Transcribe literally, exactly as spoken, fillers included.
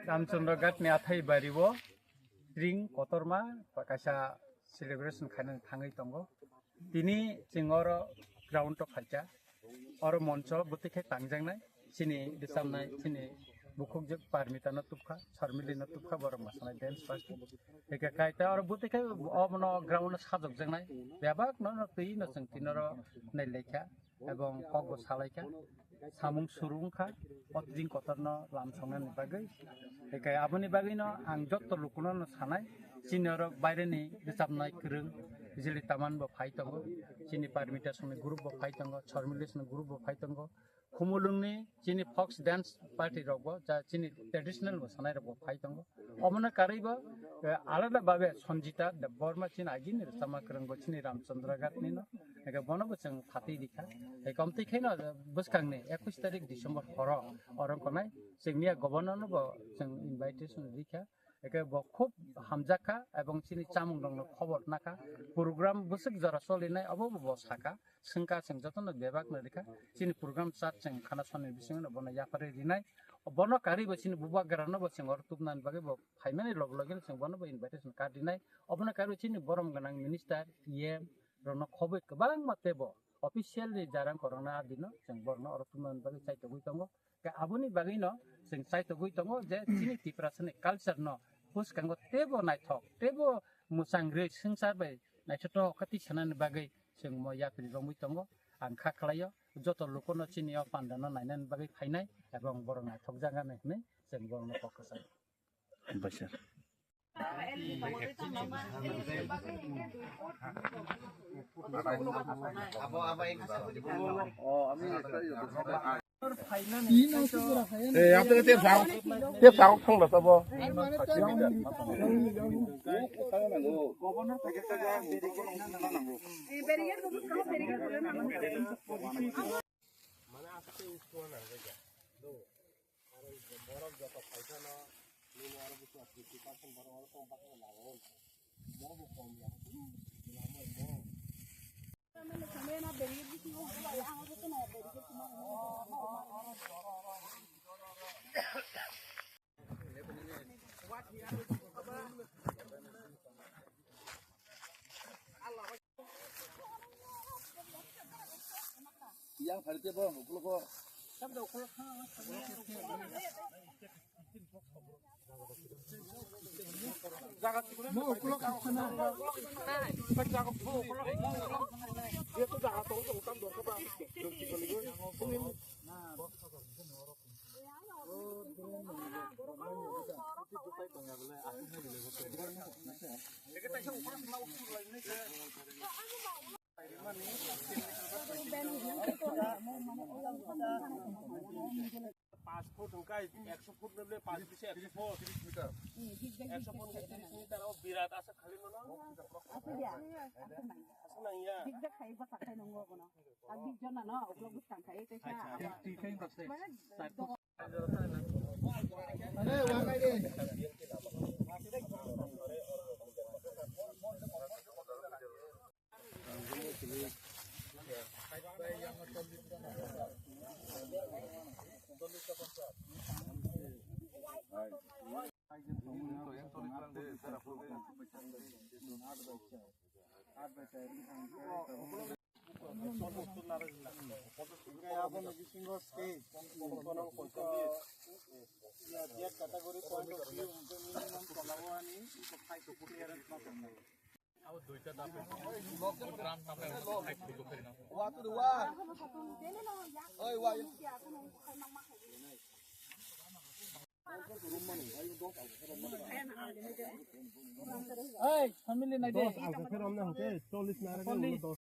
Ramchandra Ghat ni athai bari o ring kotorma kaisa celebration khainani thangwi tongo. Tini chwng oro ground o phaikha. Oro moncho bwtwi khe tangjaknai chini bwchamnai chini bukhukjwk Parmita no tubkha, Sarmili no tubkha, borok mwsanai dance party. Eke kaita oro bwtwi khe obono ground o sajokjaknai bebak no twi no chwng tini oro nailaikha. Ebong kokbo salaikha, samung suru wngkha, o tring kotorno lam songnani bagwi. Hinkhe aboni bagwino ang jotto lukuno no sanai, chini oro baireni rwchapnai kwrwng, Bijili Taman bo phai tongo, chini Parmita songni group bo phai tongo, Chormili songni group bo phai tongo, Khumulwngni chini folk dance party rok bo, ja chini traditional bo sanai rok bo phai tongo. Omono karwi bo, eh, alada babe Sanjita Debbarma chini agini rwchapma kwrwng bo chini Ramchandra Ghat ni no. Eke bono bo chwng phatwi rikha. Ekomtwi khe no bwskang ni ekwis tarik December horo oro wngnai chwng miya governor no bo chwng invitation rikha. Eke bo khub hamjakha ebong chini chamung rok no khobor nakha. Program bwswk jora cholinai obo bo saka. Swngkha chwng jotono bebak no rikha. Chini program chat chwng khana soni bisingo no bono yapharwi rinai. Bono karwi bo chini bubagra no bo chwng oro tubnani bagwi bo phaimani log logino chwng bono bo invitation card rinai. Obono karwi chini borom gwnang minister, E M rokno khobwi kwbangma teibo officially jarang korokna adino chwng borokno oro tubnani bagwi chaitogwi tongo. Khe aboni bagwino chwng chaitogwi tongo je chini Tiprasani culture no bwskango teibo naithok, teibo mwchang rwi swngchar bai naithotok khe twi sanani bagwi chwng mo yapri romwi tongo. Ang kha khlaio joto lukuno chini o pandano nainani bagwi phainai ebong borok naithokjak ani hwnwi chwng borokno kok kwchai. Bai sir. Ei, apni tep sao, tep sao thang da sabo. Mane aswk tei uskua nang jak ya. Do. Aro borok joto phaikha no, nini aro busu fifty percent borok oro tong baksa lago. Borok bo kom ya. Lama borok. Yang phalite bo ukulok o. Paanch foot hwnkhe ekso foot nw le paanch bisi ekso foot. Ekso foot hwnkhe tris meter, o birat aswk khali mano. Aswk nangya. Aboni bisingo stage, kono koito, ya, Z category point of view, hwnkhe minimum tolao ani, iko five foot clearance ma tongnai. Abo duita dapet. Drum sampai five foot ko kena. Oi, wa. Ei, family nai de. Chollish na.